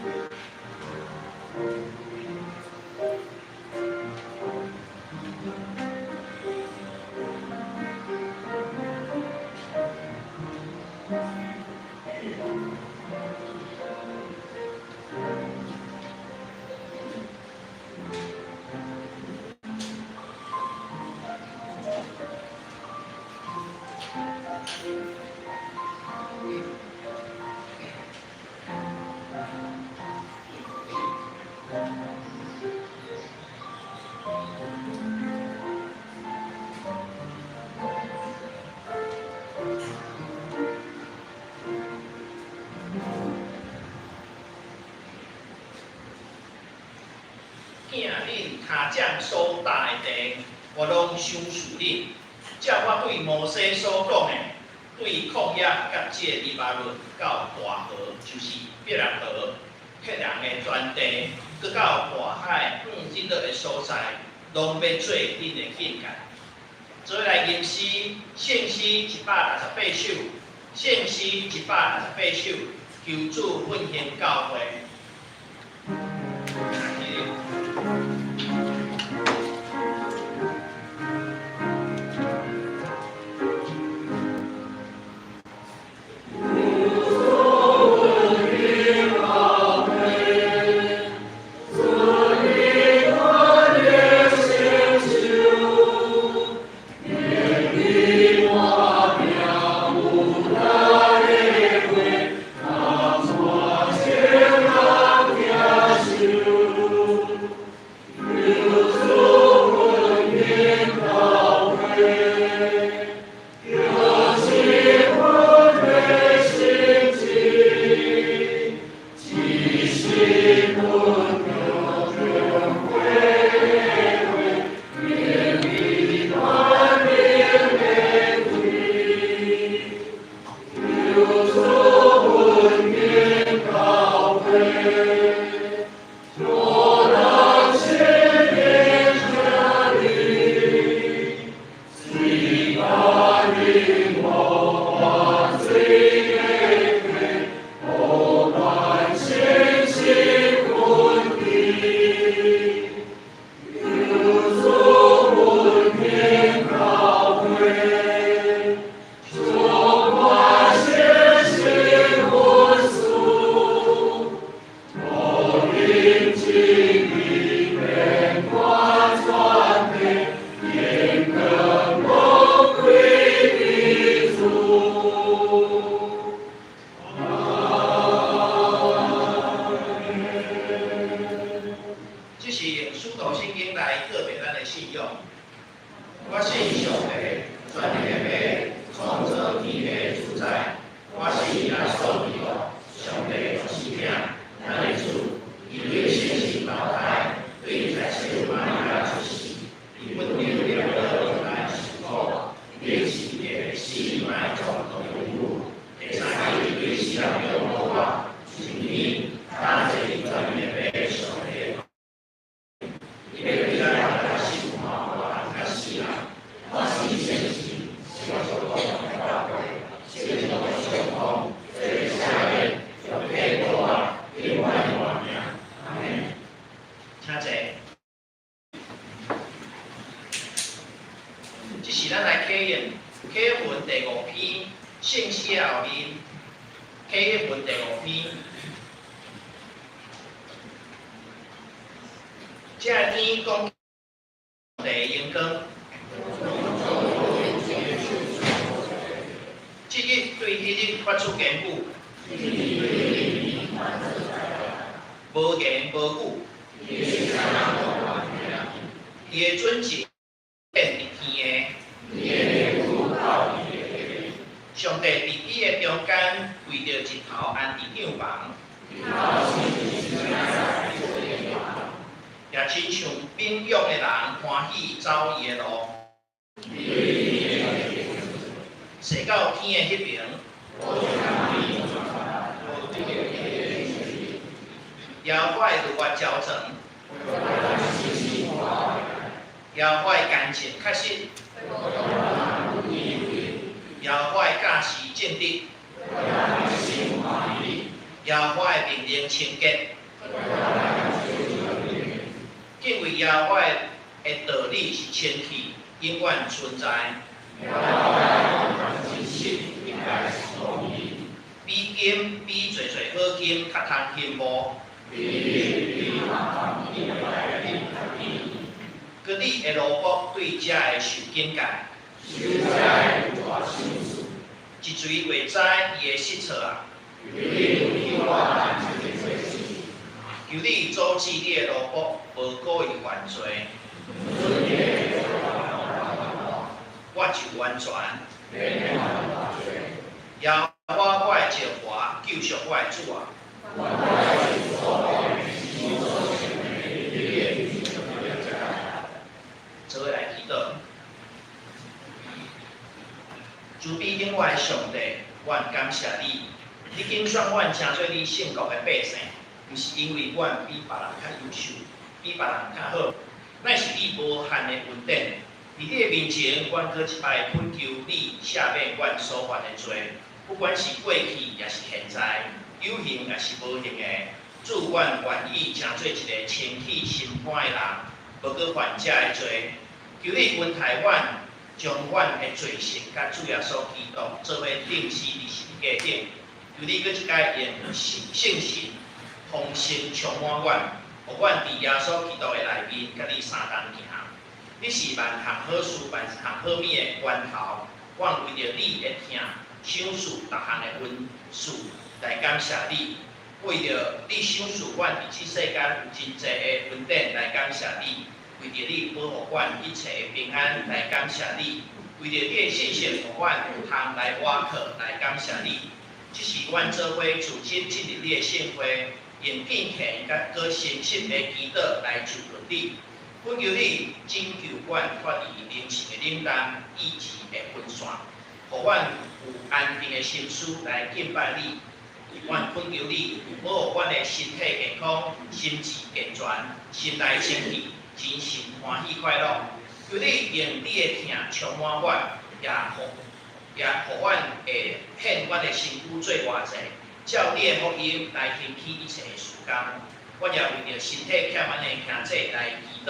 疼恁跤掌所踏的地，我攏賞賜恁。照我對摩西所講的，對曠野佮這黎巴嫩到大河，就是伯蘭河，赫人的全地，閣到大海向日落的所在，攏欲做恁的境界。做伙來吟詩，聖詩168首，聖詩168首，求主奮興教會。這是用使徒信經來告白咱的信仰。我信上帝，全能的父，創造天地的主宰。我信耶穌基督，上帝獨生子，咱的主，伊對聖神投胎，對在世瑪利亞出世，佇本丟彼拉多來受苦，釘十字架死埋葬落地獄，第三日對死人中復活，升天，踏坐佇全能的父上帝。伊欲轉來審判活人佮死人。我信聖神，是眾的教會，聖徒的相通，罪的赦免，肉體復活，永遠的活命。阿們。請坐。這是咱來啟用啟文第五篇聖詩的後面，啟文第五篇。這篇講地榮光，這日對彼日發出言語，無言無語，伊的準則變佇天的，上帝佇伊的中間為著日頭安置帳棚，也親像敏勇的人歡喜走伊的路，踅到天的彼爿，耶和華的日月照長，耶和華的干淨確實，耶和華的教示正直，耶和華的命令清潔，敬畏耶和華的道理是清氣，永遠存在。比金比濟濟好金較通羨慕。閣你的奴僕對這會受警戒。一錘會知伊的失錯啊！求你阻止你的奴僕無故意犯罪，我就完全。耶和華我的石華，救贖我的主啊！做伙來祈禱。慈悲永活的上帝，阮感謝你，你揀選阮成做你聖國的百姓，毋是因為阮比別人較優秀，比別人較好，乃是你無限的恩典。佇你的面前，阮閣一擺懇求你赦免阮所犯的罪，不管是過去抑是現在，有形抑是無形的。主，阮願意成做一個清氣心肝的人，無閣犯這个罪。求你恩待阮，將阮的罪性佮主耶穌基督做伙釘死佇十字架頂。求你閣一擺用聖神豐盛充滿阮，予阮佇耶穌基督的內面，佮你相同行。你是萬項好事、萬項好物的源頭，阮為著你的疼，賞賜逐項的恩賜來感謝你。為著你賞賜阮佇這世間有真濟的恩典來感謝你。為著你保護阮一切的平安來感謝你。為著你的信實，予阮有通來倚靠來感謝你。這是阮做伙自今進入你的聖會，用敬虔佮閣誠實的祈禱來就近你。懇求你拯救阮脫離靈性的冷淡、意志的分散，予阮有安定的心思來敬拜你。阮懇求你保護阮的身體健康、心智健全、心內清氣、精神歡喜快樂。求你用你的疼充滿阮，也予阮會獻阮的身軀做活祭，照你的福音來興起一切的事工。阮也為著身體欠安的兄弟來祈禱，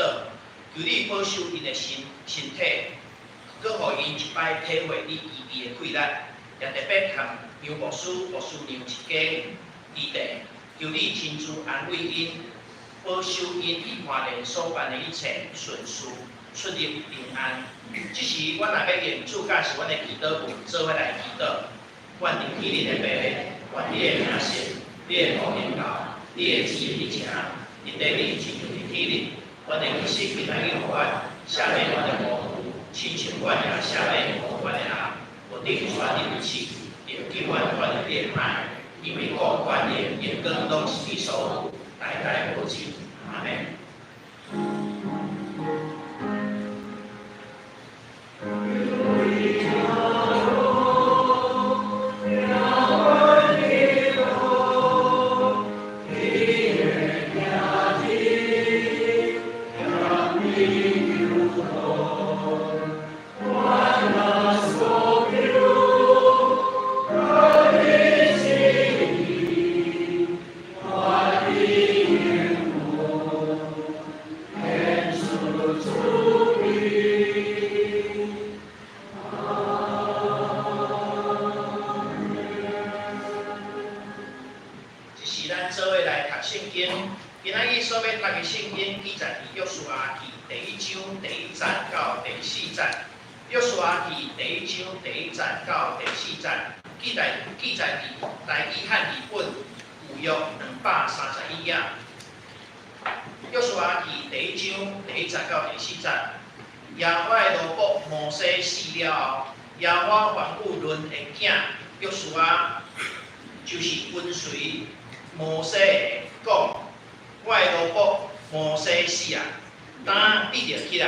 求你保守𪜶的身體，閣予𪜶一擺體會你醫治的氣力。也特別含楊牧師、牧師娘一家弟弟，求你親自安慰𪜶，保守𪜶佇花蓮所辦的一切順遂，出入平安。這時，阮若欲用主教示阮的祈禱文，做伙來祈禱。願天父的父，願你的名聖，你的國臨到，你的旨意成，佇地裡親像佇天裡。阮的飲食今仔日予阮，赦免阮的過錯，親像阮也赦免過阮的人，無得帶入試，著救阮脫離你的歹，因為國權力榮光攏是你所有，代代無盡。阿們。這是咱做伙來讀聖經。今仔日所欲讀的聖經記載佇約書亞記第一章第一節到第四節。約書亞記第一章第一節到第四節，記載佇台語漢字本舊約231頁。約書亞記第一章第一節到第四節，耶和華的奴僕摩西死了後，耶和華吩咐嫩的囝約書亞，就是跟隨摩西的，講：我的奴僕摩西死啊，今你著起來，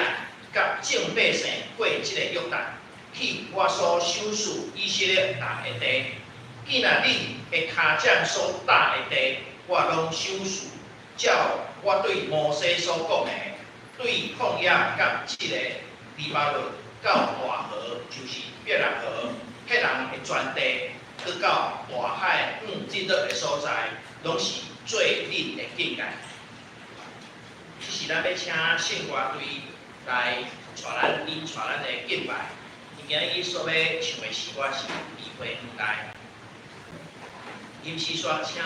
佮眾百姓過這個約旦，去我所賞賜以色列人的地。見若恁的跤掌所踏的地，我攏賞賜，照我對摩西所講的，對曠野佮這个黎巴嫩到大河，就是約旦河，彼人的全地，去到大海往日落的所在，攏是最恁的境界。這是咱欲請聖歌隊來帶咱引帶咱的敬拜。𪜶今日所欲唱的詩歌是《離開遠大》。林時煞請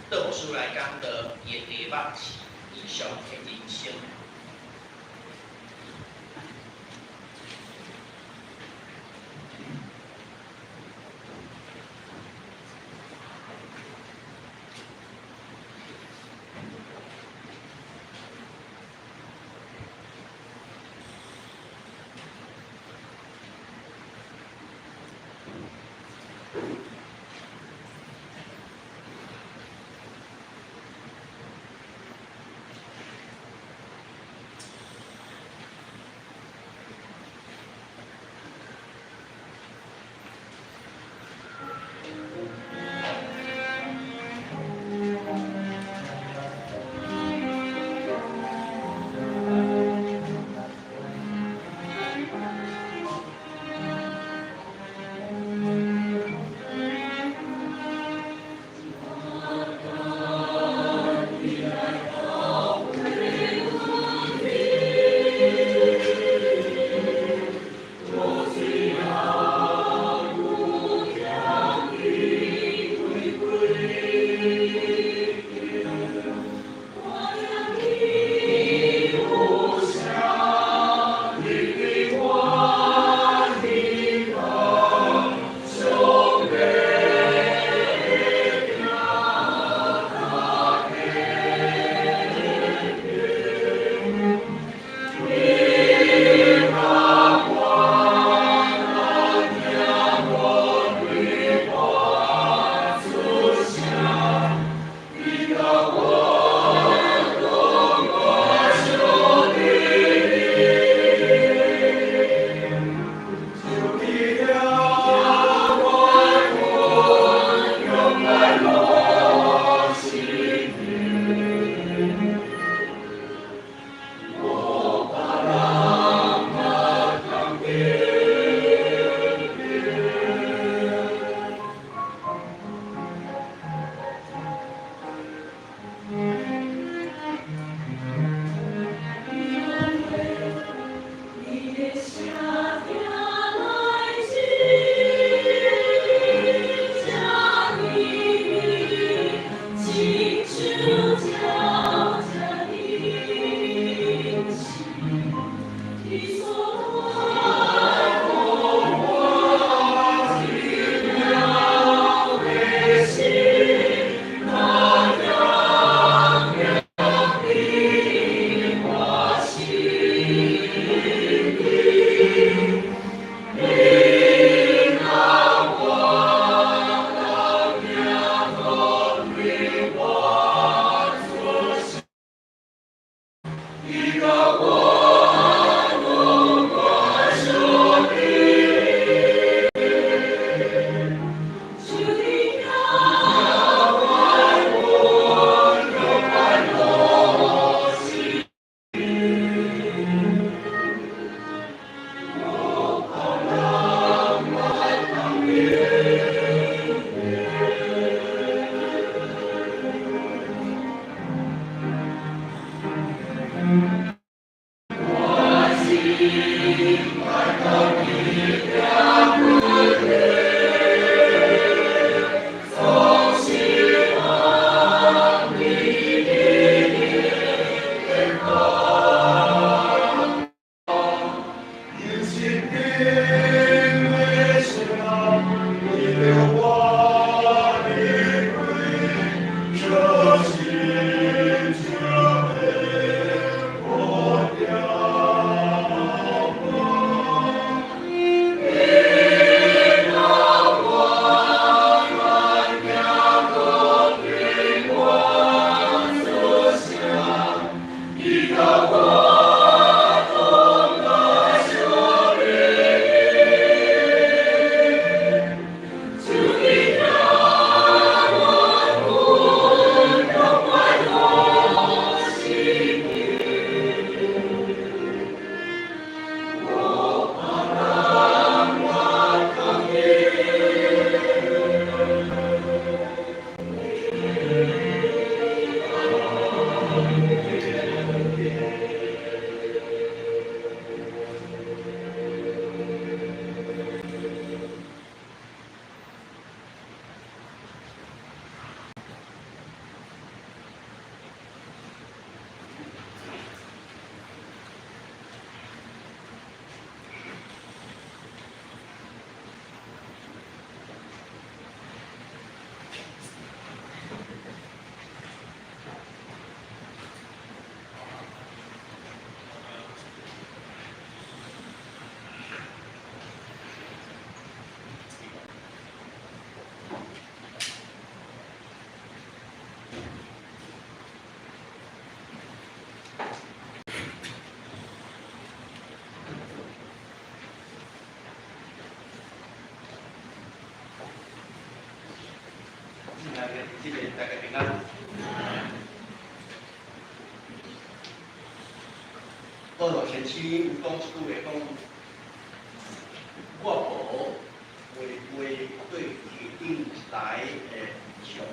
鄧牧師來講道，伊的題目是異常的人生。保羅先生有講一句話講，我無違背對天頂來的異象。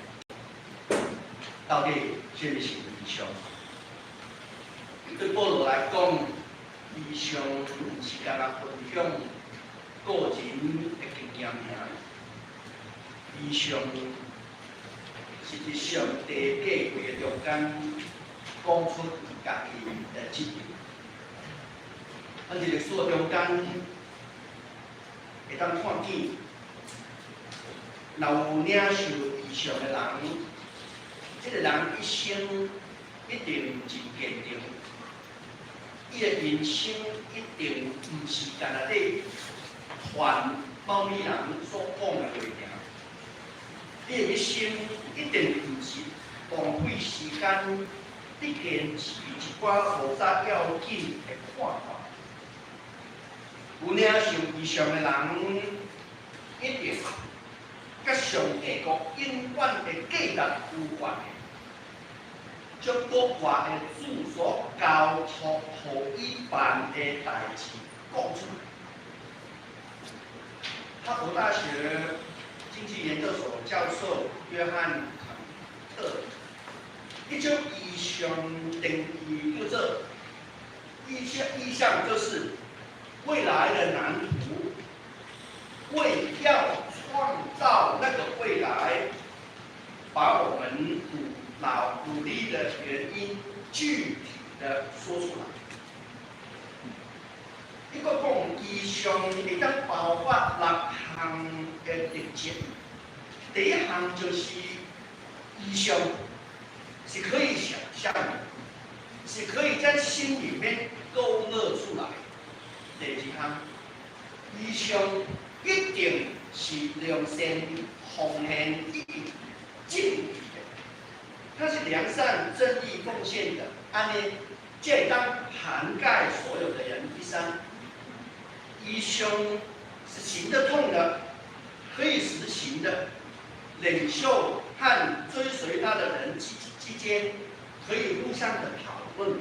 到底啥物是異象？對保羅來講，異象毋是干焦分享個人的經驗爾，異象是佇上帝計劃的中間講出家己的旨意。咱佇歷史中間會當看見，若有領受異象的人，這個人一生一定真堅定，伊的人生一定毋是干焦咧傳某物人所講的話爾，伊的一生一定毋是浪費時間佇堅持一寡無啥要緊的看法。有領受異象的人，一定佮上帝國永遠的價值有關的，將國外的主所交託予伊辦的代誌講出來。哈佛大學經濟研究所教授約翰坎特，伊將異象定義叫做異象，異象就是未來的藍圖，為要創造那個未來，把我們努力的原因具體的說出來。伊閣講異象會當包括六項的特質，第一項就是異象是可以想象的，是可以在心裡面勾勒出來。第二項，異象一定是良善、奉獻以及正義的，它是良善、正義、奉獻的，按呢，才會當涵蓋所有的人。第三，異象是行得通的，可以實行的，領袖和追隨他的人之間可以互相的討論。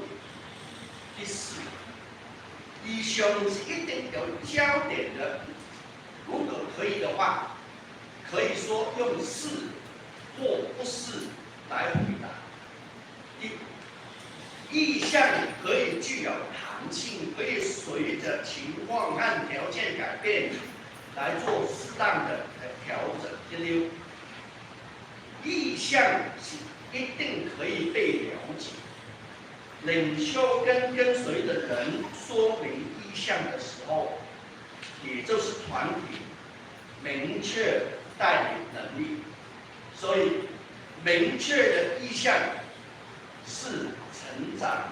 第四，異象是一定有焦點的，如果可以的話，可以說用是或不是來回答。第五，異象可以具有彈性，可以隨着情況和條件改變來做適當的調整。第六，異象是一定可以被了解。領袖跟跟隨的人說明異象的時候，也就是團體明確帶領能力。所以，明確的異象是成長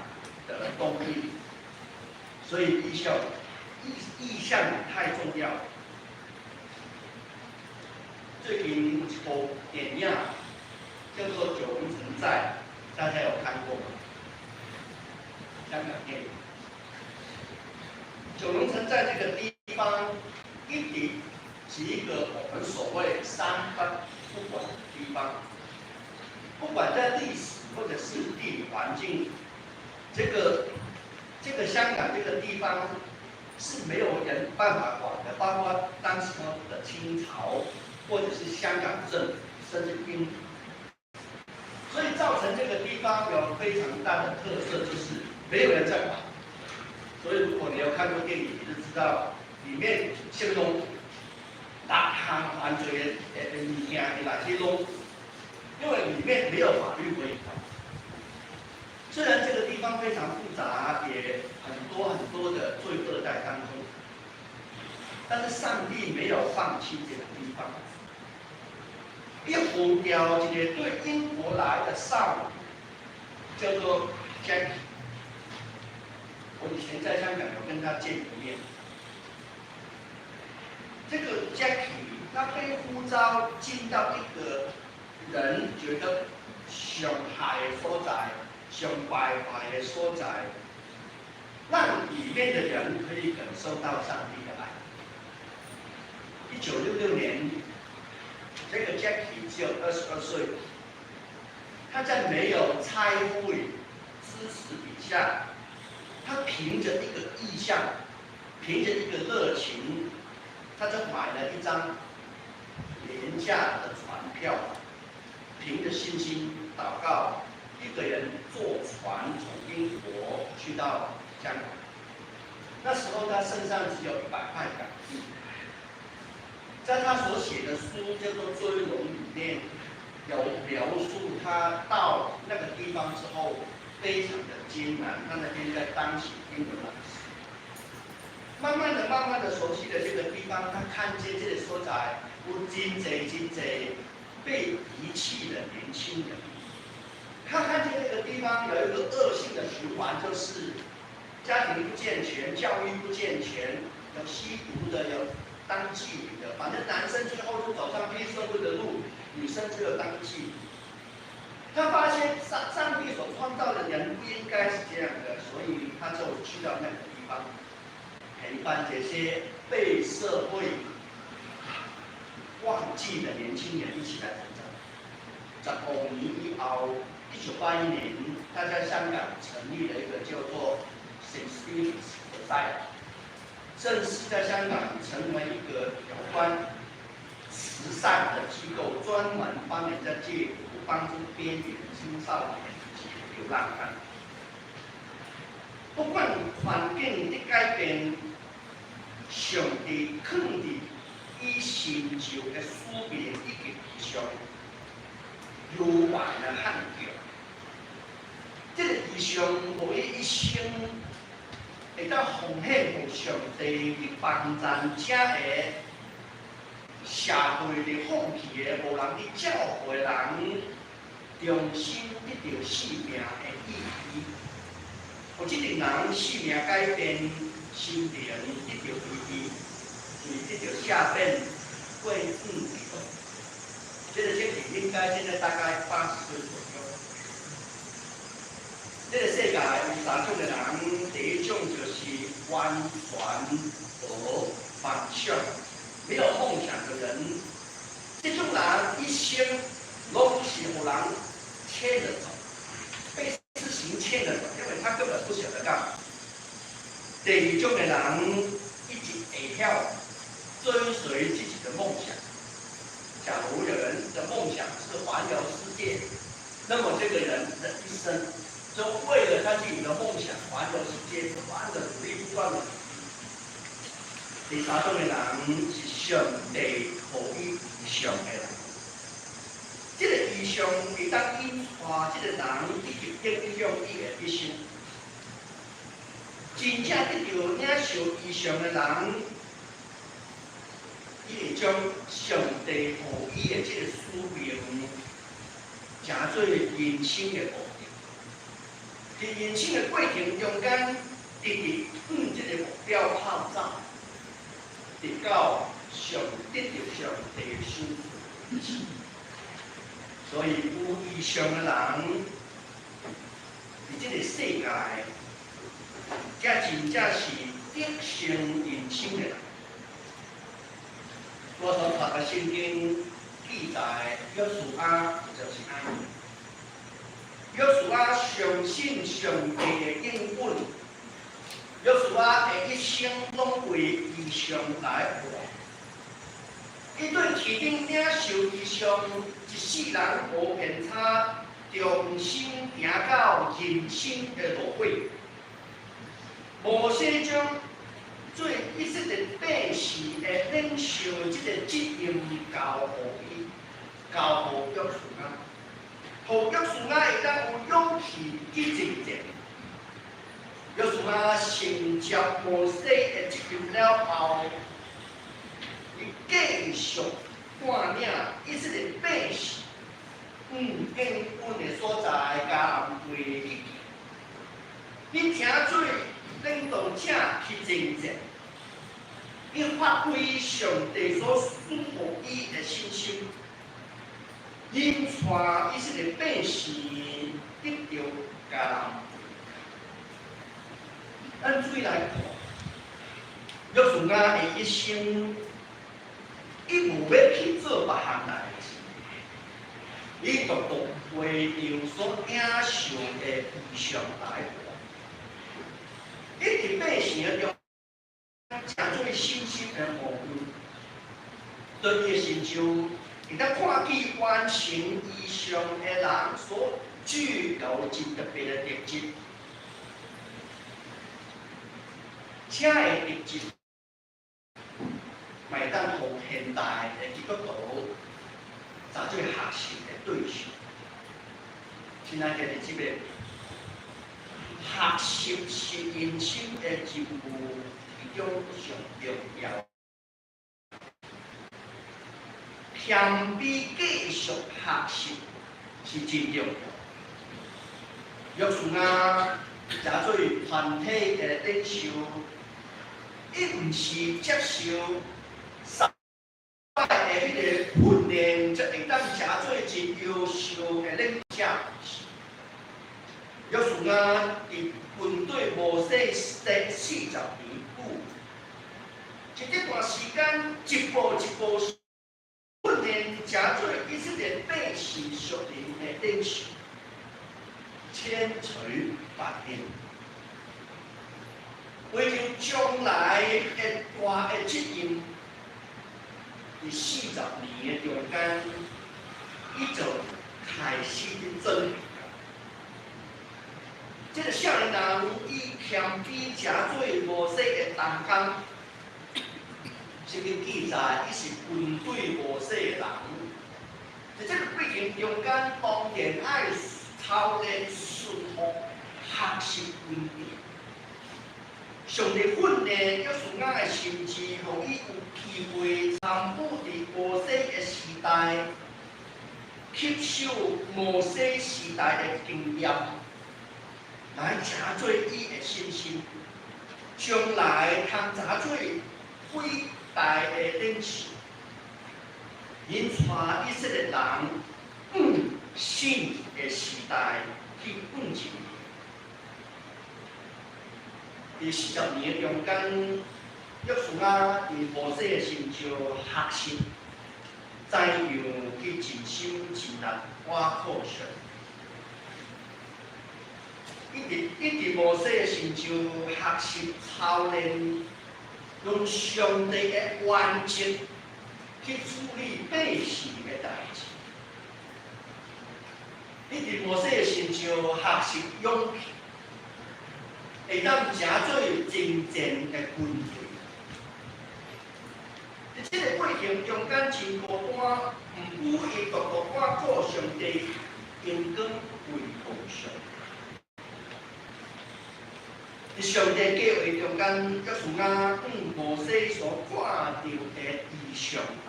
的動力。所以異象太重要。最近有一部電影叫做《九龍城寨》，大家有看過嗎？香港電影《九龍城寨》這個地方，一直是一個我們所謂三不不管的地方，不管在歷史或者是地理環境，這個香港這個地方是沒有人辦法管的，包括當時的清朝，或者是香港政府，甚至英國，所以造成這個地方有非常大的特色，就是沒有人在管。所以如果你有看過電影，你就知道裡面啥物攏六項犯罪的物件，伊來去攏，因為裡面沒有法律可以管。雖然這個地方非常複雜，也很多很多的罪惡在當中，但是上帝沒有放棄這個地方。伊呼召一個對英國來的少女，叫做 Jackie。我以前在香港有跟他見過面。這個 Jackie 他被呼召進到一個人覺得上害的所在、上敗壞的所在，讓裡面的人可以感受到上帝的愛。1966年，這個 Jackie 只有22歲，他在沒有差會支持底下，他憑着一個異象，憑着一個熱情，他就買了一張廉價的船票，憑着信心禱告，一個人坐船從英國去到香港。那時候他身上只有100塊港幣。在他所寫的書叫做《追龍》裡面，有描述他到那個地方之後非常的艱難。他那邊在當起英文老師，慢慢的、慢慢的熟悉了這個地方，他看見這個所在有真濟真濟被遺棄的年輕人。他看見這個地方有一個惡性的循環，就是家庭不健全、教育不健全，有吸毒的，有當妓女的，反正男生最後就走上黑社會的路，女生就要當妓女。他發現上帝所創造的人不應該是這樣的，所以他就去到那個地方，陪伴這些被社會忘記的年輕人一起來成長。15年以後，1981年，他在香港成立了一個叫做 St. Stephen's Society，正式在香港成為一個有關慈善的機構，專門幫人家戒毒、幫助邊緣青少年及流浪漢。不管環境的改變，上帝囥佇伊成就的使命以及異象，猶原的罕叫。這個異象，予伊一生會當奉獻予上帝去幫助這個社會的放棄的、無人去照顧的人，重新得著生命的意義。予這群人生命改變，心靈得著醫治，罪得著赦免，過轉地。這個這個應該現在大概80歲左右。這個世界有三種的人，第一種就是完全無夢想、沒有夢想的人，這種人一生攏是予人牽著走，被事情牽著走，因為他根本不曉得幹嘛。第二種的人一直會曉追隨自己的夢想。假如有人的夢想是環遊世界，那麼這個人的一生就為了他自己的夢想環遊世界，不斷的努力，不斷的努力。第三種的人是上帝予伊異象的人，這個異象會當引帶這個人以及影響伊的一生。真正得著領受異象的人，伊會將上帝予伊的這個使命，成做人生的目的。佇人生的過程中間，直直向這個目標拍走，直到上得著上帝的賞賜。所以有異象的人，佇這個世界，這真正是得勝人生的人。我所讀的聖經記載，約書亞就是按呢。約書亞相信上帝的應允，約書亞的一生攏為異象來活。伊對天頂領受異象，一世人無偏差，重新行到人生的路尾。摩西將做以色列百姓的領袖，這個責任交予伊，交予約書亞，予約書亞會當有勇氣去征戰。約書亞承接摩西的責任了後，伊繼續帶領以色列百姓，往應允的所在迦南地去。你請做領導者去征戰，伊發揮上帝所賜予伊的信心，引帶以色列百姓得著迦南地。咱注意來看，約書亞的一生，伊無欲去做別項代誌，伊獨獨為著所領受的異象來活。伊佇百姓的中間，成做信心的模範。對伊的成就，會當看見完成異象的人所具有真特別的特質。這个特質，嘛會當予現代的基督徒當做學習的對象。親愛的姊妹，學習是人生的任務其中上重要。謙卑繼續學習是真重要。約書亞成做團體的領袖，伊毋是接受三擺的彼个訓練，才會當成做真優秀的領導者。約書亞佇軍隊摩西40年久，佇這段時間一步一步訓練，成做以色列百姓屬靈的領袖，千錘百煉，為著將來的大的責任，佇40年的中間，伊就開始佇準備。這个少年人以謙卑成做摩西的同工，聖經記載，伊是軍隊摩西的人。佇這个過程中間，當然愛操練順服、學習軍隊。上帝訓練約書亞的心智，予伊有機會參與佇摩西的時代，吸收摩西時代的經驗，來成做伊的信心，將來通成做偉大的領袖，𪜶帶以色列人往新的時代去向前。佇40年的中間，約書亞佇摩西的身上學習，怎樣去盡心盡力倚靠上帝。伊佇摩西的身上學習操練，用上帝的原則去處理百姓的代誌。伊佇摩西的身上學習勇氣，會當成做征戰的軍隊。佇這个過程中間真孤單，毋過伊獨獨倚靠上帝，榮光歸予上帝。佇上帝計劃中間，約書亞按摩西所看著的異象來。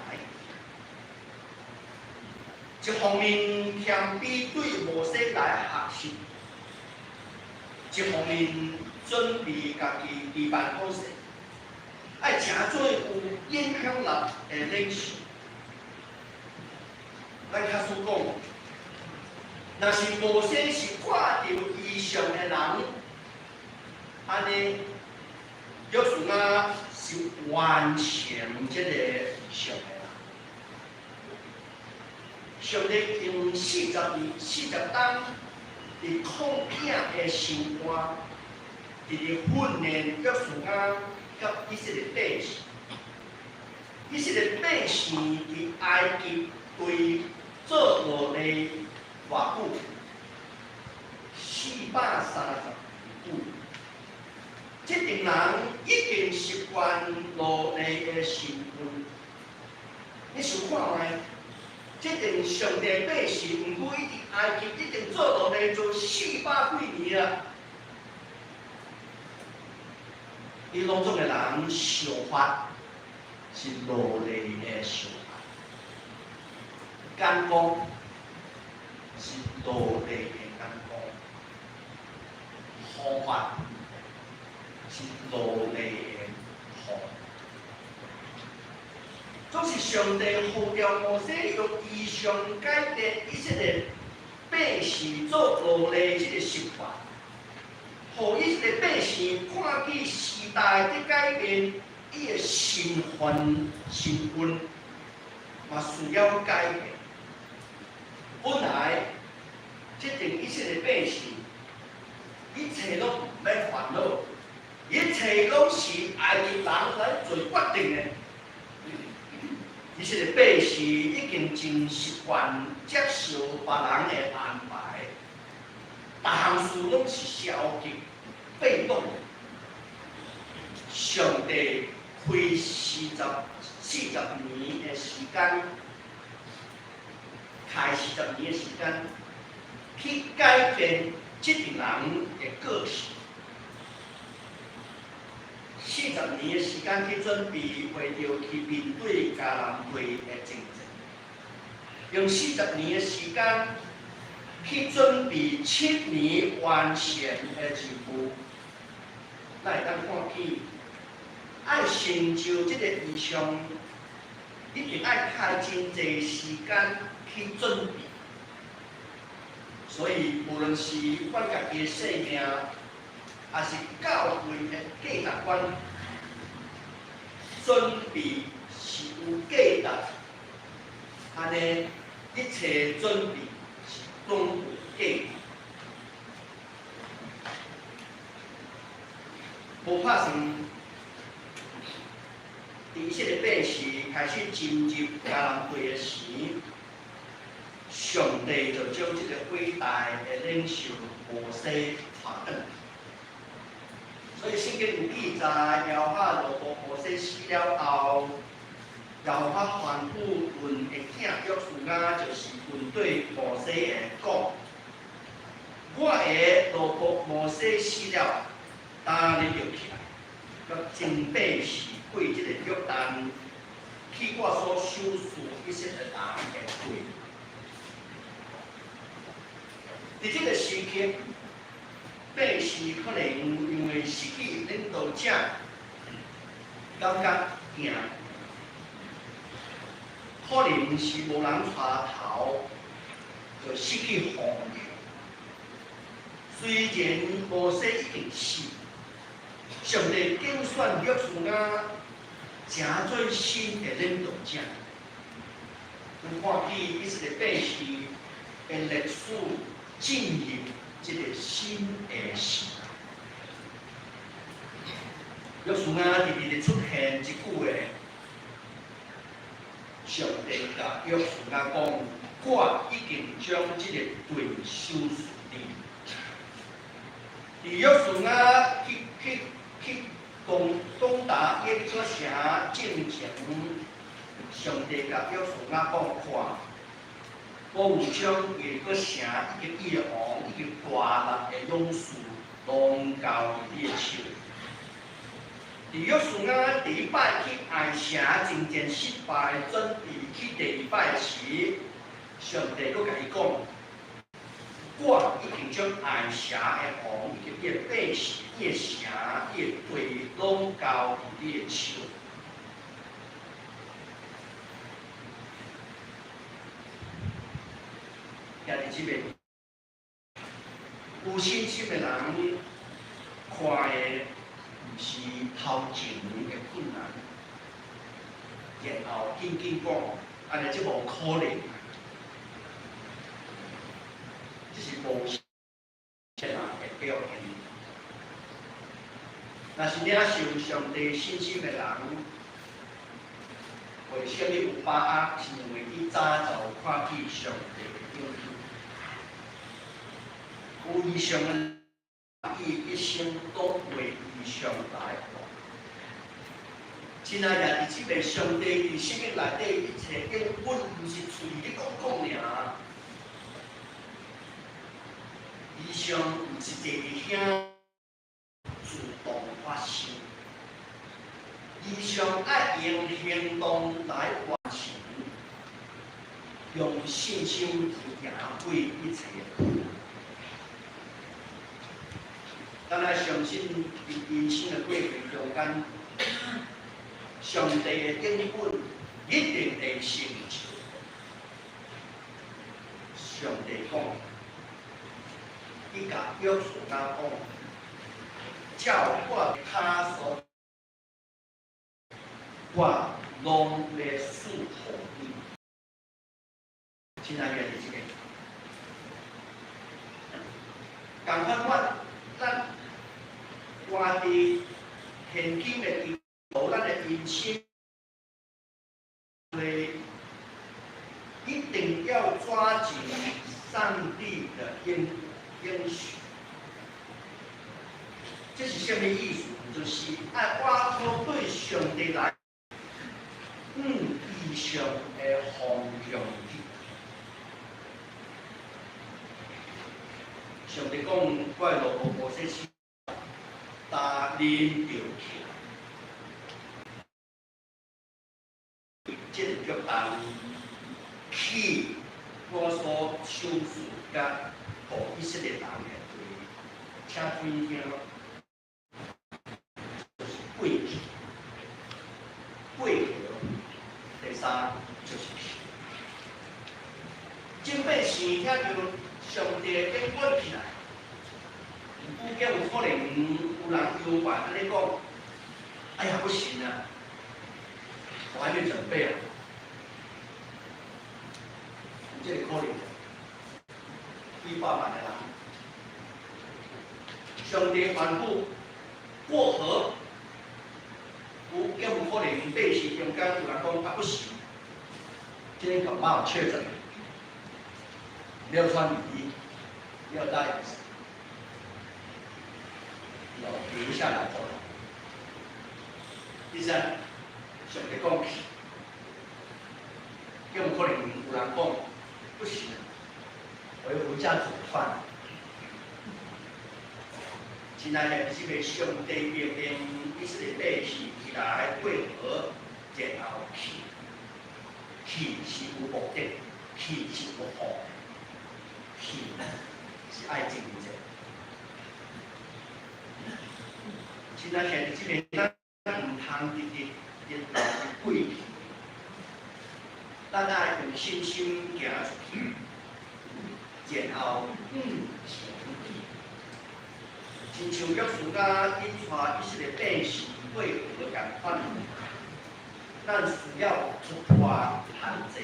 一方面謙卑對摩西來學習，一方面準備家己預辦好勢，愛成做有影響力的領袖。咱假使講，若是摩西是看著異象的人，按呢，約書亞是完成這个異象的人。上帝用40年、40冬，佇曠野的生活，佇佇訓練約書亞佮以色列百姓。以色列百姓佇埃及對做奴隸偌久？430年久。這陣人已經習慣奴隸的身份。你想看覓？這陣上帝百姓，毋過伊佇埃及已經做奴隸做400幾年啊！伊攏總的人想法是奴隸的想法，眼光是奴隸的眼光，方法是奴隸的方法。總是上帝呼召摩西用異象改變以色列百姓做奴隸這个習慣，予以色列百姓看見時代佇改變，伊的身份嘛需要改變。本來這陣以色列百姓一切攏毋免煩惱，一切攏是埃及人來做決定的。以色列百姓已經真習慣接受別人的安排，逐項事攏是消極被動。上帝花四十年的時間，開四十年的時間，去改變這群人的個性。四十年的時間去準備，為著去面對迦南地的爭戰，用四十年的時間去準備7年完成的任務，咱會當看見，愛成就這個異象，一定愛花真濟時間去準備。所以，無論是阮家己的生命，抑是教會的價值觀，準備是有價值，按呢一切準備是攏有價值。無拍算，以色列百姓開始進入迦南地的時，上帝就將這個偉大的領袖摩西帶轉。所以聖經有記載，耶和華奴僕摩西死了後，耶和華吩咐阮的囝約書亞，就是阮對摩西的講：我的奴僕摩西死了，今你著起來，欲征百姓過這个約旦，去我所賞賜以色列人的地。佇這個時刻，百姓可能因為失去領導者，感覺驚，可能是無人帶頭，就失去方向。雖然摩西已經死，上帝揀選約書亞成做新的領導者。有看見以色列百姓的歷史進入這個新的時代。約書亞直直的出現一句話，上帝共約書亞講：我已經將這個地賞賜你。佇約書亞去攻打耶利哥城進前，上帝共約書亞講：看，我有將耶利哥城以及伊的王以及大力的勇士，攏交佇你的手。佇約書亞第一擺去艾城征戰失敗，準備去第二擺時，上帝閣共伊講：我已經將艾城的王以及伊的百姓、伊的城、伊的地，攏交佇你的手。兄弟姊妹，有信心的人看的毋是頭前的困難，然後緊緊講，按呢這無可能，這是無信人的表現。若是領受上帝信心的人，為啥物有把握？是因為伊早就看見上帝的應許。有異象的人，伊一生都為異象來活。親愛的弟兄姊妹，上帝佇聖經內底一切應允，毋是喙咧講講爾。異象毋是坐佇遐自動發生，異象愛用行動來完成，用信心去贏過一切的困難。咱愛相信佇人生的過程中間，上帝的應允一定會成就。上帝講，伊共約書亞講，照我跤所，我攏欲賜予你。親愛的弟兄姊妹，仝款我咱活佇這是啥物意思？就是愛倚靠對上帝來，向異象的方向去。上帝講，我的路無摩西擔恁著去，這個腳擔去我所賞賜佮予以色列人的地，請注意聽。就是過去，過河，第三就是去。眾百姓聽著上帝的應允起來，有敢有可能有人搖擺按呢講？哎呀，不行啊，我還沒準備啊，有這個可能，幾百萬的人，上帝吩咐過河，有敢有可能百姓中間有人講啊不行，今天感冒確診，沒有穿雨衣，沒有戴雨傘，要留下來走。第三，上帝講去，敢有可能有人講不行，我要回家煮飯。親愛的，這個上帝命令以色列百姓起來過河，然後去，去是有目的，去是有方，去是愛征戰。親愛的，這個咱毋通直直直來過去，咱愛用信心行出去，然後向前去。親像約書亞引帶以色列百姓過河仝款，咱需要突破限制，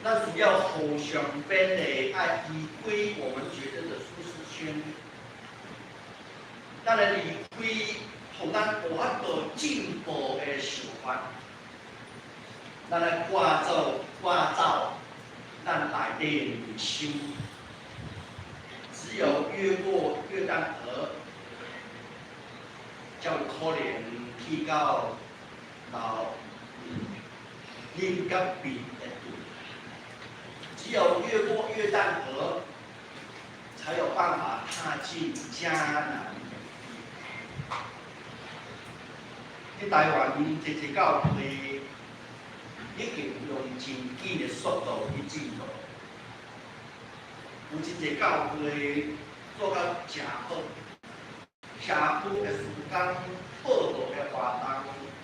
咱需要互相勉勵，愛離開我們覺得的舒適圈，咱來離開，予咱無法度進步的想法，咱來趕走趕走咱內底的內心。只有越過約旦河，才有可能去到老林甲邊的地。只有越過約旦河，才有辦法踏進迦南的地。佇台灣濟濟教會已經用真緊的速度去進步，有真濟教會做甲誠好，社區的事工、報道的活動，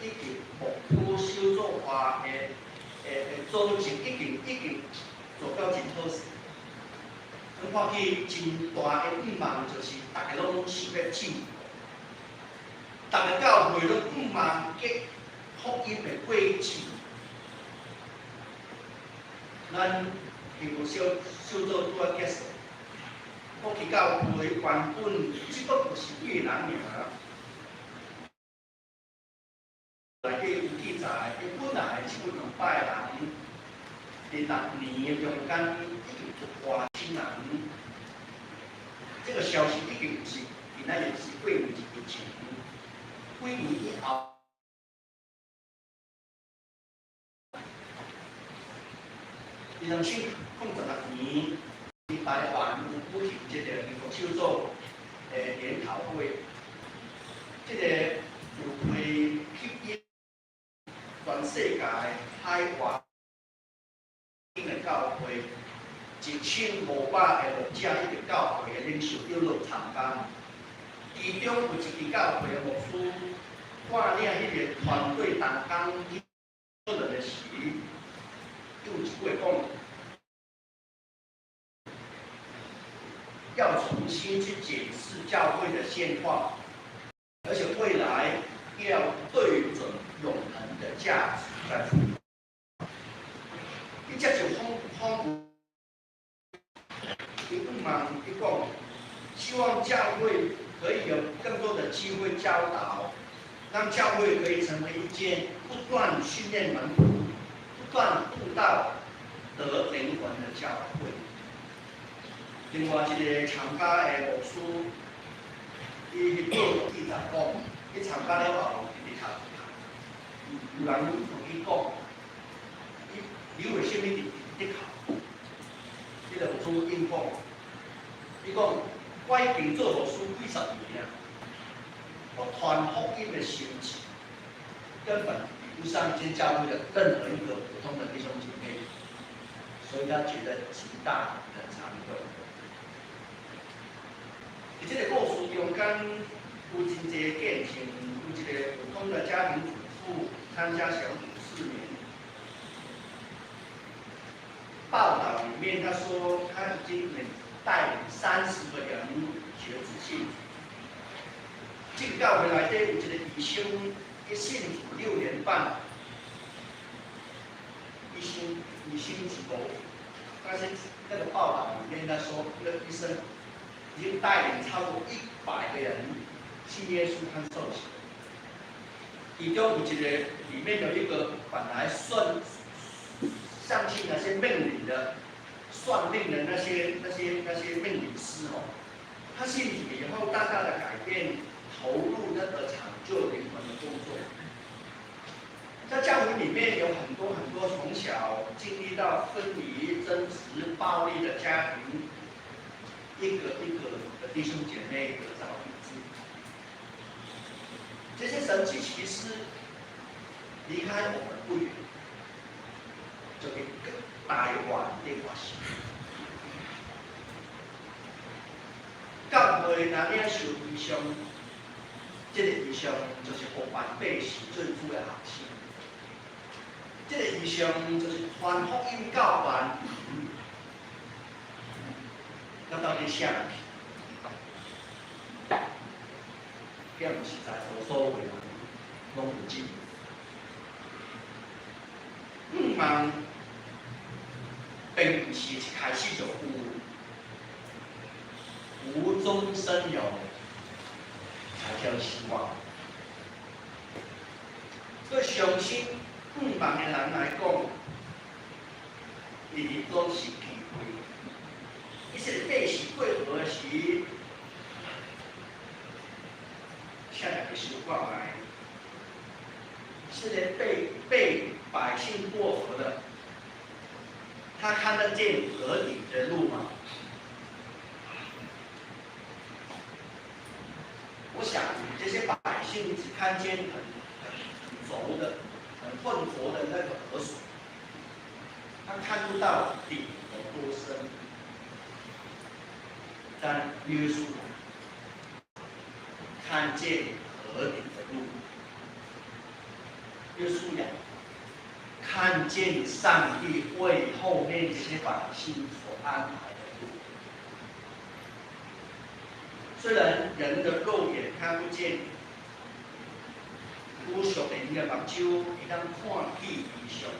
以及牧區小組化的組織，已經做到真好勢。阮看見真大的向望，就是逐家攏想欲進步，逐个教會攏向望結福音的果子。咱幸福小組拄仔結束，我去教會原本只不過是幾个人爾，內底有記載，伊本來只有兩百人，佇6年中間已經突破千人。這個消息已經是今仔日是過年以前，幾年以後。佇2016年，佇台灣有舉行這個幸福小組的研討會，這個聚會吸引全世界海外的教會1500個牧者以及教會的領袖長老參加，其中有一支教會的牧師帶領彼個團隊同工去討論的時，有一句話講，要重新去檢視教會的現況，而且未來要對準永恆的價值再出發。伊接受訪訪問，伊向望伊講，希望教會可以有更多的機會教導，讓教會可以成為一間不斷訓練門徒、不斷布道得靈魂的教會。另外一個參加的牧師，伊彼報記載講，伊參加了後，直直哭哭。有人問伊講，你為啥物直直哭？伊就出應講，伊講我已經做牧師幾十年啊，我傳福音的心情根本比不上一間教會的任何一個普通的弟兄姐妹，所以他覺得極大的慚愧。佇這个故事中間有真濟見證，有一個普通的家庭主婦參加小組4年。報道裡面他說他已經能帶領30個人決志信主。這个教會內底有一個醫生，伊信主6年半，醫生是無，但是那個報道裡面他說，那個醫生已經帶領超過100個人信耶穌和受洗。其中有一個，裡面有一個本來算相信那些命理的、算命的那些命理師哦，他信主以後大大的改變，投入那個搶救靈魂的工作。在教會裡面有很多很多從小經歷到分離、爭執、暴力的家庭，一個一個的弟兄姐妹得着醫治。這些神蹟奇事離開我們不遠，就佇台灣的發生。教會若領受異象，這个異象就是予百姓做主的學生。這个異象就是傳福音到萬民，那到底啥去？敢毋是在座所有人攏有這個？向望並毋是一開始就有，無中生有才叫希望。對相信向望的人來講，日日攏是機會。以色列百姓過河時，請大家想看覓，以色列被百姓過河的，他看得見河底的路嗎？我想這些百姓只看見很濁的、很渾濁的那個河水，他看不到底有多深。但約書亞看見河底的路，約書亞看見上帝為後面這些百姓所安排的路。雖然人的肉眼看不見，有上帝的目睭會當看見異象。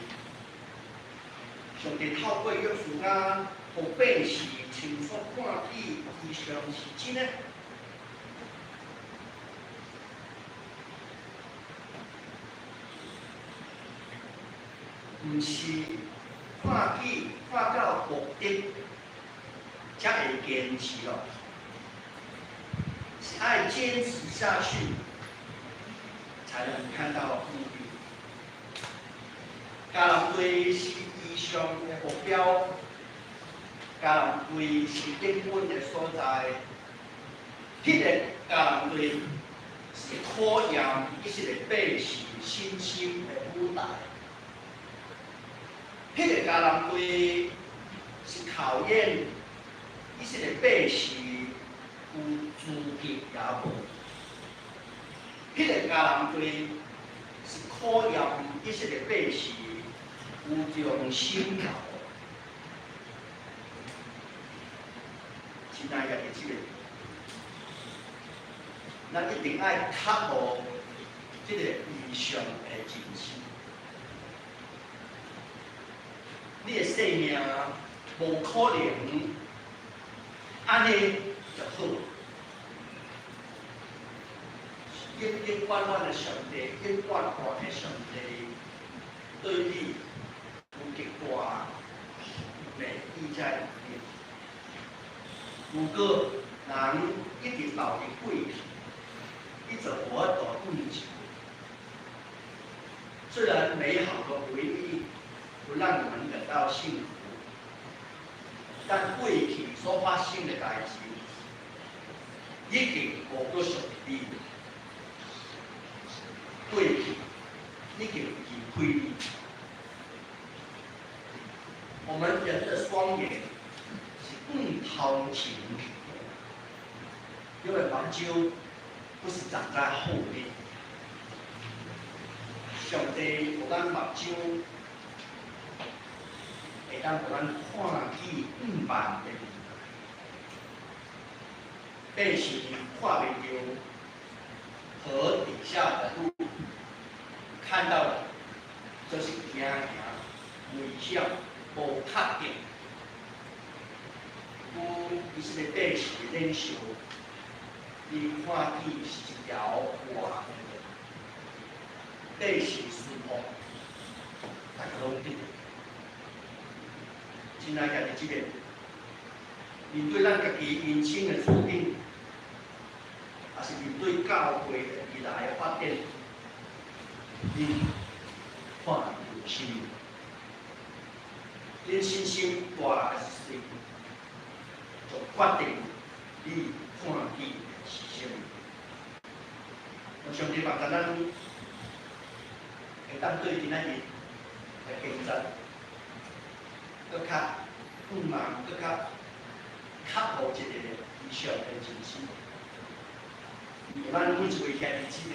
上帝透過約書亞，予百姓清楚看見異象是真的。毋是看見看到目的，才會堅持落去，是愛堅持下去，才能看到目的。迦南地是異象的目標，迦南地是應允的所在。彼个迦南地是考驗以色列百姓信心的舞台。彼个迦南地是考驗以色列百姓有資格也無。彼个迦南地是考驗以色列百姓有忠心無。親愛的姊妹，咱一定愛確保這个異象的真實。你的生命無可能按呢就好。永永遠遠的上帝，永遠活的上帝，對你有極大美意在裡面。如果人一直留佇過去，伊就無法度轉一。雖然美好的回憶不讓我們感到幸福，但過去所發生的代誌，已經無閣屬於你。過去已經離開你。我們人的雙眼是向頭前去，因為目睭不是長在後面。上帝予咱目睭，會當予咱看見向望的未來。百姓看袂著河底下的路，看到的就是行行危險、無確定。有以色列百姓的領袖，伊看見是一條活的路，百姓順服，大家攏得。親愛的姊妹，面對咱家己人生的處境，抑是面對教會的未來的發展，你看著啥物？恁信心大抑是細，就決定你看見的是啥物。上帝幫助咱會當對今仔日的經節，閣較向望，閣較確予一个異象的認識。咱每一位兄弟姊妹，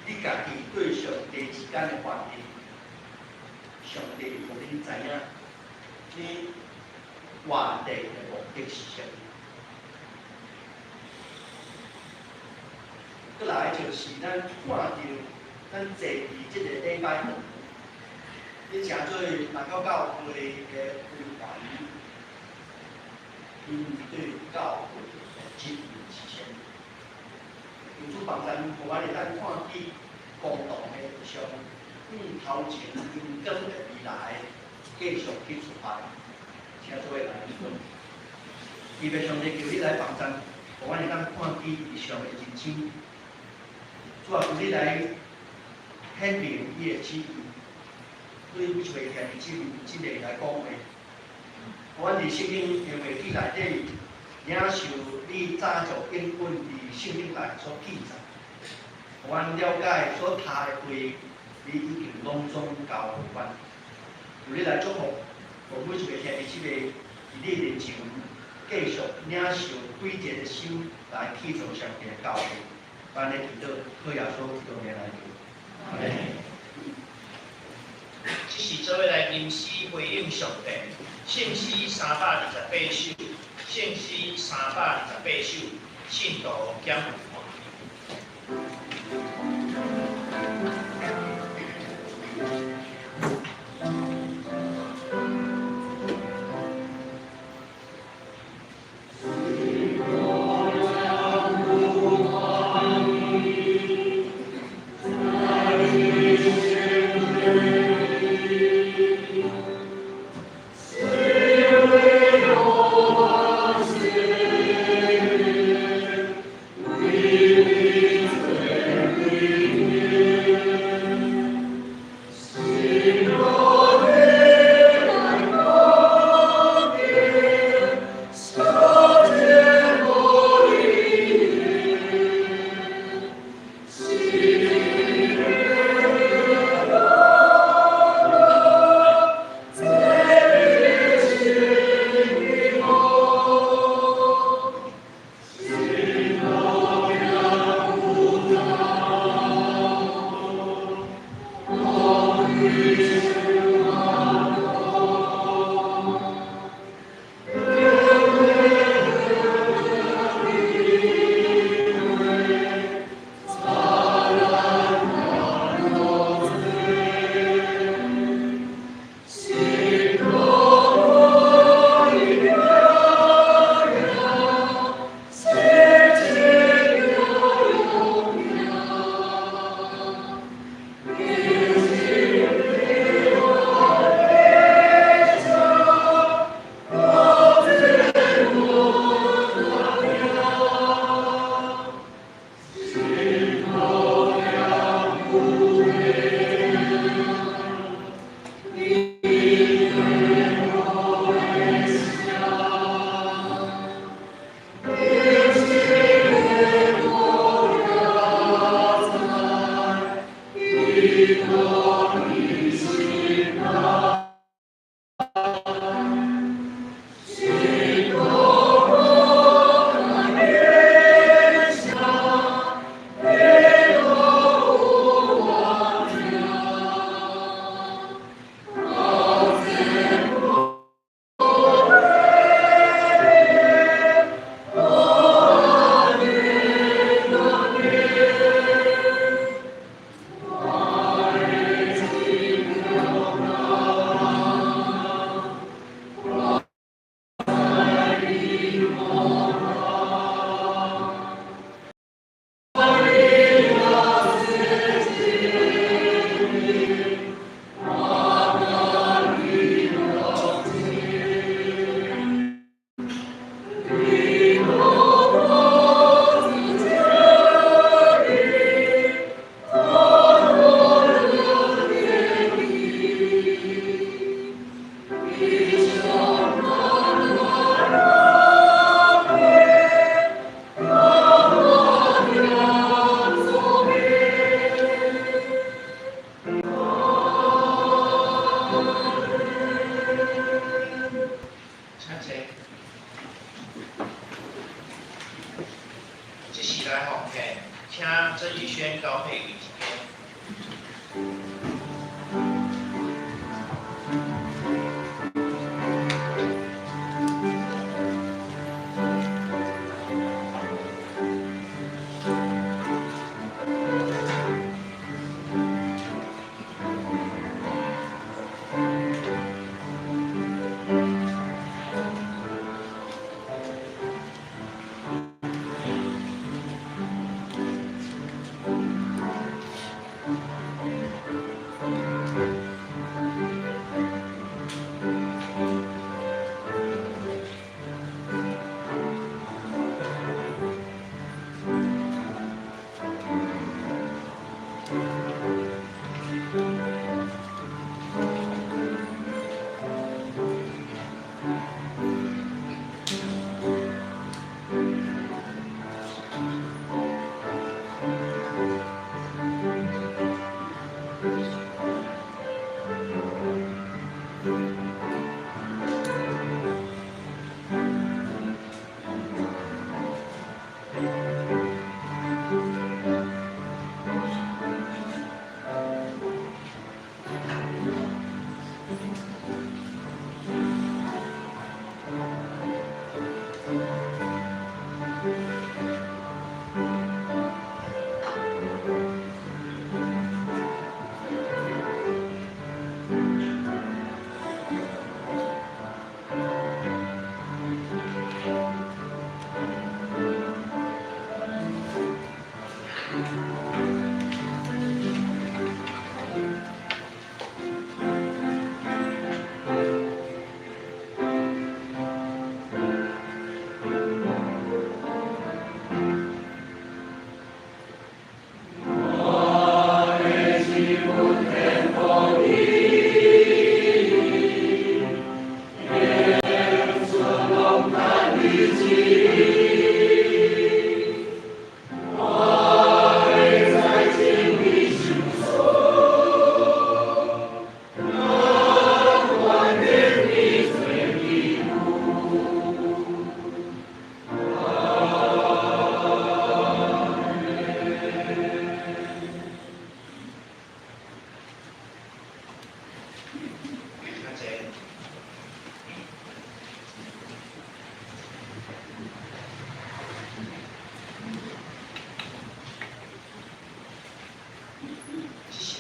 你家己對上帝之間的關係，上帝予恁知影，你活地的目的是啥物？閣來就是咱看著咱坐佇這个禮拜堂，你誠做馬可教會的會員，𪜶對教會的責任是啥物？求主幫咱，予阮會當看見共同的向向頭前榮光的未來，繼續去出發。請做伙來祈禱。祈求上帝求你來幫咱，予阮會當看見異象的人生。主啊，求你來顯明你的旨意，對每一位兄弟姊妹姊妹來講話。予阮佇聖經的話語內底，領受你早就應允佇聖經內所記載，予阮了解所讀的話，你已經攏總交予阮。求你來祝福，予每一位兄弟姊妹佇你面前繼續領受歸一個心來去做上帝的教會。按呢祈禱，靠耶穌基督名來求。阿們。這是做伙來吟詩回應上帝，聖詩328首，聖詩328首，信徒減有。 We 起來奉獻，請曾宇軒高佩瑜這邊。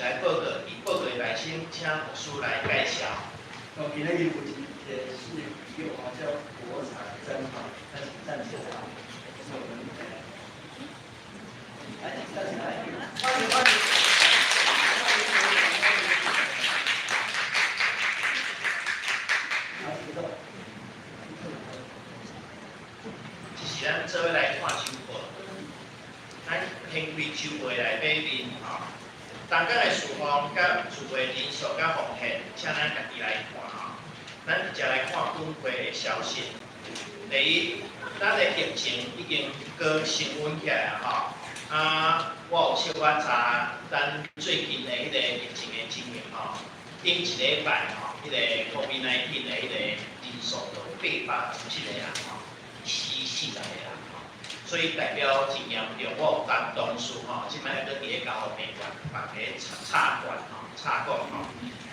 來報告，佇報告內先請牧師來介紹。哦，今日有一個新的朋友啊，叫國彩珍哈，他請站起來啊，是我們來，站起來，歡迎歡迎。好，請坐。這是咱做伙來看週報，咱掀開週報內底面吼。同工的事奉、佮聚會人數、佮奉獻，請咱家己來看吼。咱直接來看本會的消息。第一，咱的疫情已經閣升溫起來啊吼。啊，我有小可查咱最近的彼個疫情的情形吼。頂一禮拜吼，彼個 COVID-19 的彼個人數就857個人吼，死40個人吼。所以代表真嚴重，我有仝同事吼，這擺還閣佇咧加護病房，房咧插管吼，插管吼。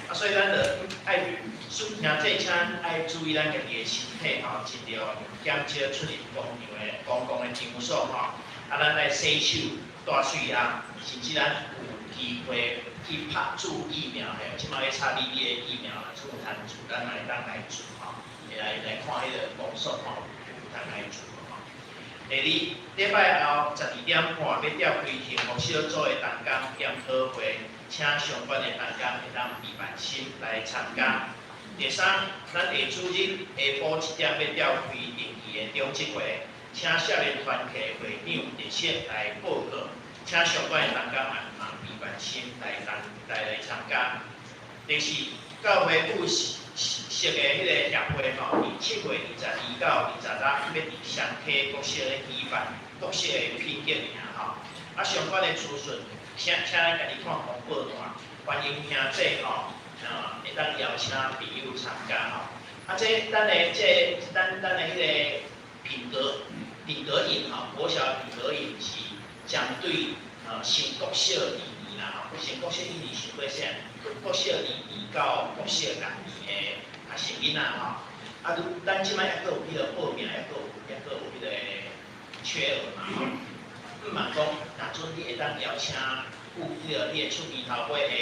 啊，所以咱就愛兄弟，請愛注意咱家己的身體吼，盡量減少出入公場的公共的場所吼。啊，咱愛洗手、戴喙罨，甚至咱有機會去拍注疫苗的，這擺咧插 B B 的疫苗，若有通注，咱嘛會當來注吼，會來來看彼个公所吼，有通來注吼。第二，禮拜後12點半欲召開幸福小組的同工檢討會，請相關的同工會當備辦心來參加。第三，咱下主日下晡7點欲召開定期的長執會，請少年團契會長特色來報告，請相關的同工嘛備辦心來來來參加。第四，教會有設的彼個協會吼，佇7月22到26，欲佇雙溪國小咧舉辦國小的品格營吼。啊，相關的資訊，請請咱家己看公告單，歡迎兄弟吼，啊，會當邀請朋友參加吼。啊，這咱的這咱咱的彼個品格品格營吼，國小品格營是針對升國小二年啦吼，升國小一年傷過細，國小二年到國小六年的學生囡仔吼，啊，咱這擺猶閣有彼个報名，猶閣有彼个缺額嘛吼。毋嘛講，若準你會當邀請有彼个你的厝邊頭尾的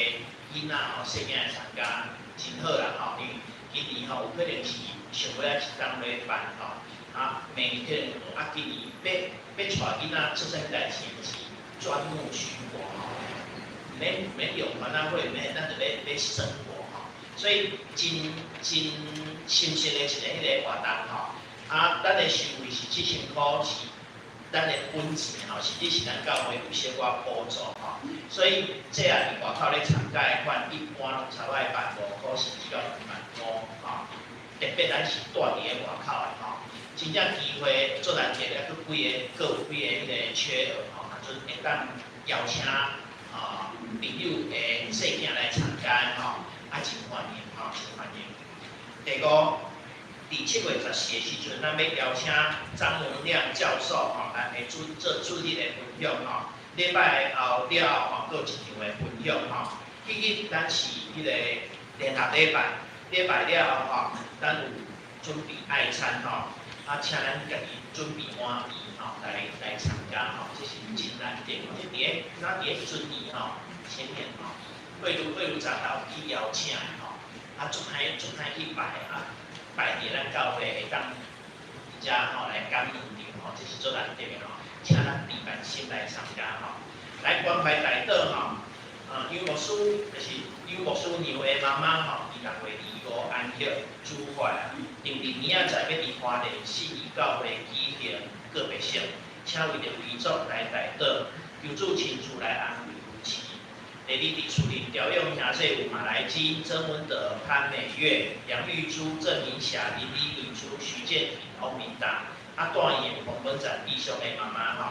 囡仔吼，細囝來參加，真好啦吼。因為今年吼有可能是上尾仔一冬欲辦吼，啊，明年可能啊，今年欲帶囡仔做啥物代誌，就是鑽木取火吼，免用團仔會，免咱就欲生活吼，所以真深色的一个彼个活動吼，啊，咱的收費是7000箍是咱的本錢吼，實際是咱教會有小可補助吼，所以這也佇外口咧參加的款，一般攏差不多15,000箍甚至到25,000吼，特別咱是蹛佇咧外口的吼，真正機會足難得的，閣幾个，閣有幾个彼个缺額吼，若陣會當邀請朋友的細囝來參加吼，啊真歡迎吼，真歡迎。第五，佇7月14的時陣，咱欲邀請張文亮教授吼來主做主日的分享吼。禮拜後了後吼，閣有一場的分享吼。彼日咱是彼个聯合禮拜，禮拜了後吼，咱有準備愛餐吼，啊，請咱家己準備碗碟吼來參加吼，這是真難得。這佇咧咱佇咧遵義吼前面吼，惠如長老去邀請的吼，啊，足歹足歹去排啊，排佇咱教會會當遮吼來感恩著吼，這是足難得的吼，請咱備辦心來參加吼，來關懷代禱吼，啊，楊牧師就是楊牧師娘的媽媽吼，佇6月25安息主法啊，訂定明仔載欲佇花蓮信義教會舉行告別式，請為著遺族來代禱，求主親自來安慰扶持。第二，佇厝裡調養兄弟有馬來金、曾文德、潘美月、楊玉珠、鄭明霞、林李女珠、徐建平、洪明達，啊，住院的彭文展弟兄的媽媽吼。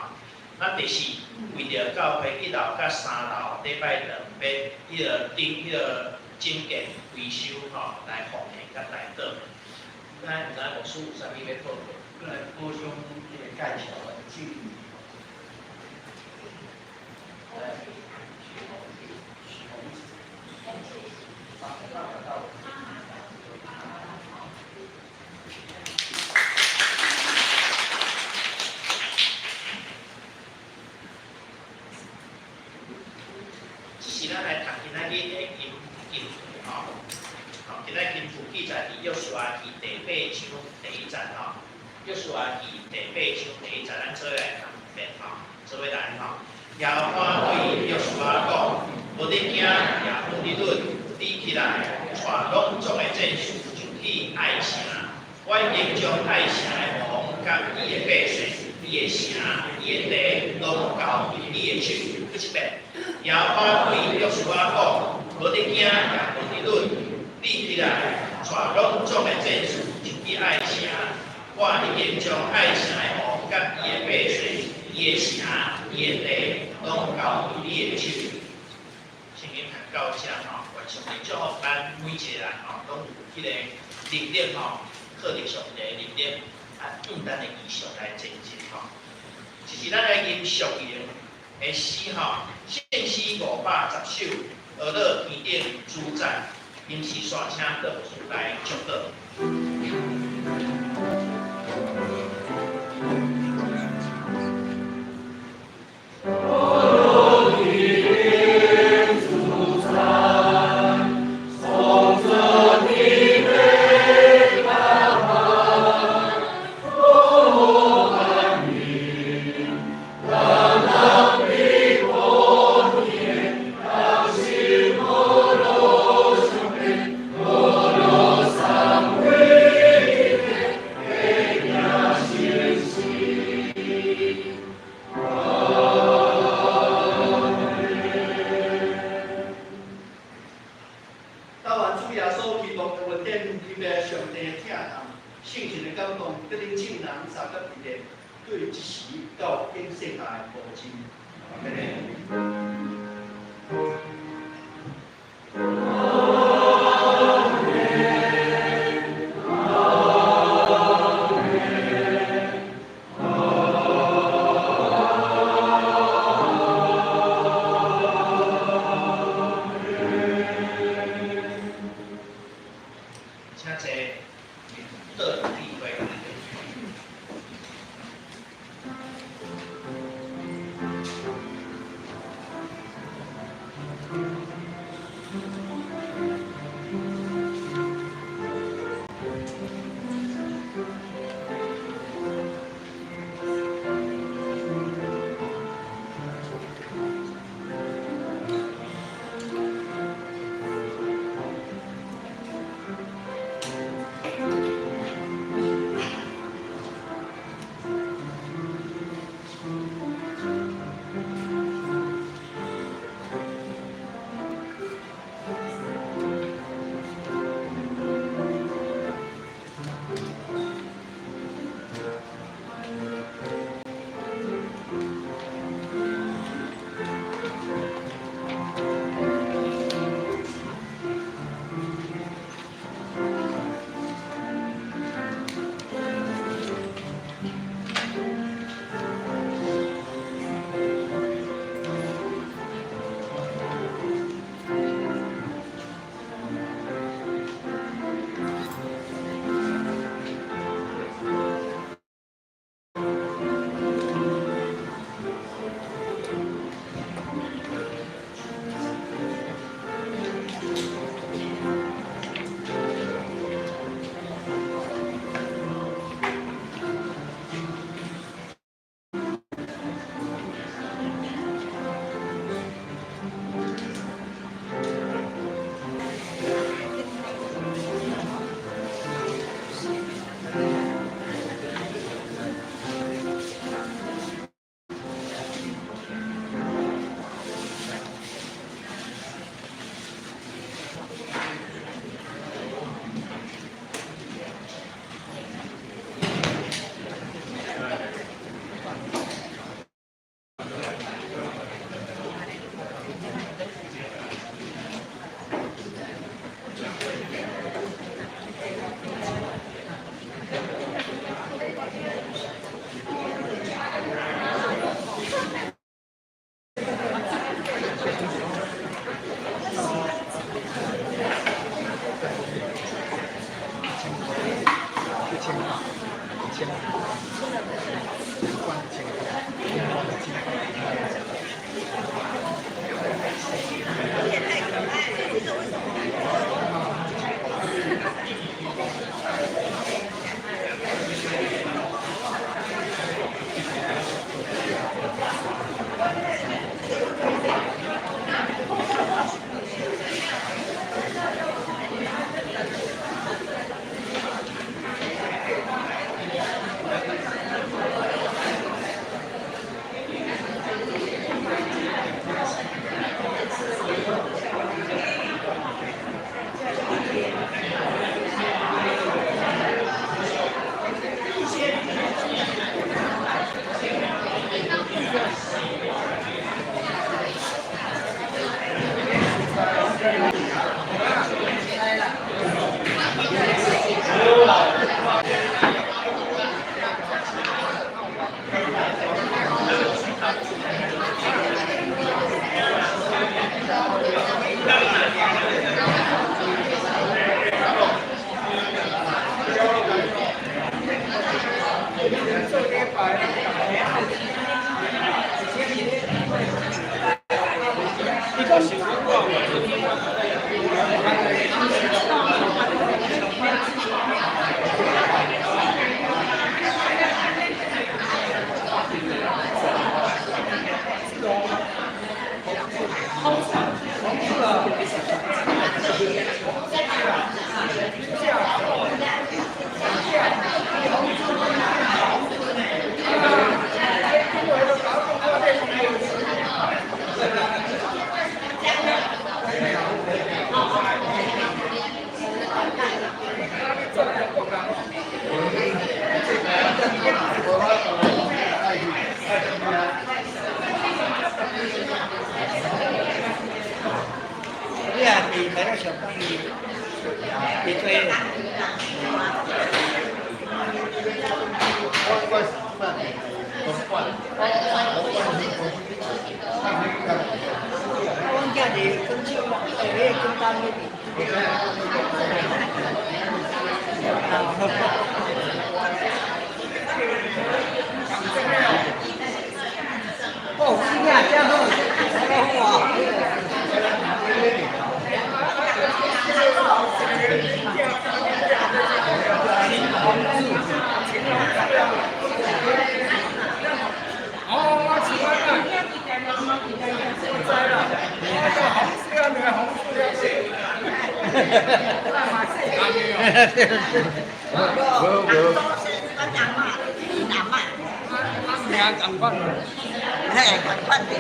啊，第四，為著教會一樓佮三樓禮拜堂欲彼个頂彼个整建維修吼，來奉獻佮代禱。咱毋知牧師有啥物欲報告？閣來補充彼个介紹的敬意。來，許宏子，到。這是咱來讀今仔日的經經吼，吼，今仔經節記載佇約書亞記第八章第一節吼，約書亞記第八章第一節，咱做伙來讀一遍吼，做伙來吼。耶和華對約書亞講：無得驚，也無得懼，你起來，帶攏總的戰士上去艾城。我已經將艾城的王佮伊的百姓、伊的城、伊的地，攏交佇你的手。閣一遍。耶和華對約書亞講：無得驚，也無得懼，你起來，帶攏總的戰士上去艾城。我已經將艾城的王佮伊的百姓、伊的城、伊的地，攏交佇你的手。聖經讀到遮吼，願上帝祝福咱每一個人吼，攏有彼個能力吼，靠著上帝的能力，啊，向咱的異象來前進吼。這是咱來吟屬靈的詩吼，聖詩510首，呵咾天頂主宰，吟詩煞請郭牧師來祝禱。但願主耶穌基督的恩典，天父上帝的疼痛，聖神的感動，得恁眾人三甲一個，對一時到永世代無盡。阿門。你也是來了上班去，去做。我是這擺東莞，我阮囝佇廣州，迄個廣東那邊。哦，真正真好，真好啊！哦，我喜歡啊！我知啦，我叫紅色啊，兩個紅色啊。無無。名共款。嘿，共款對。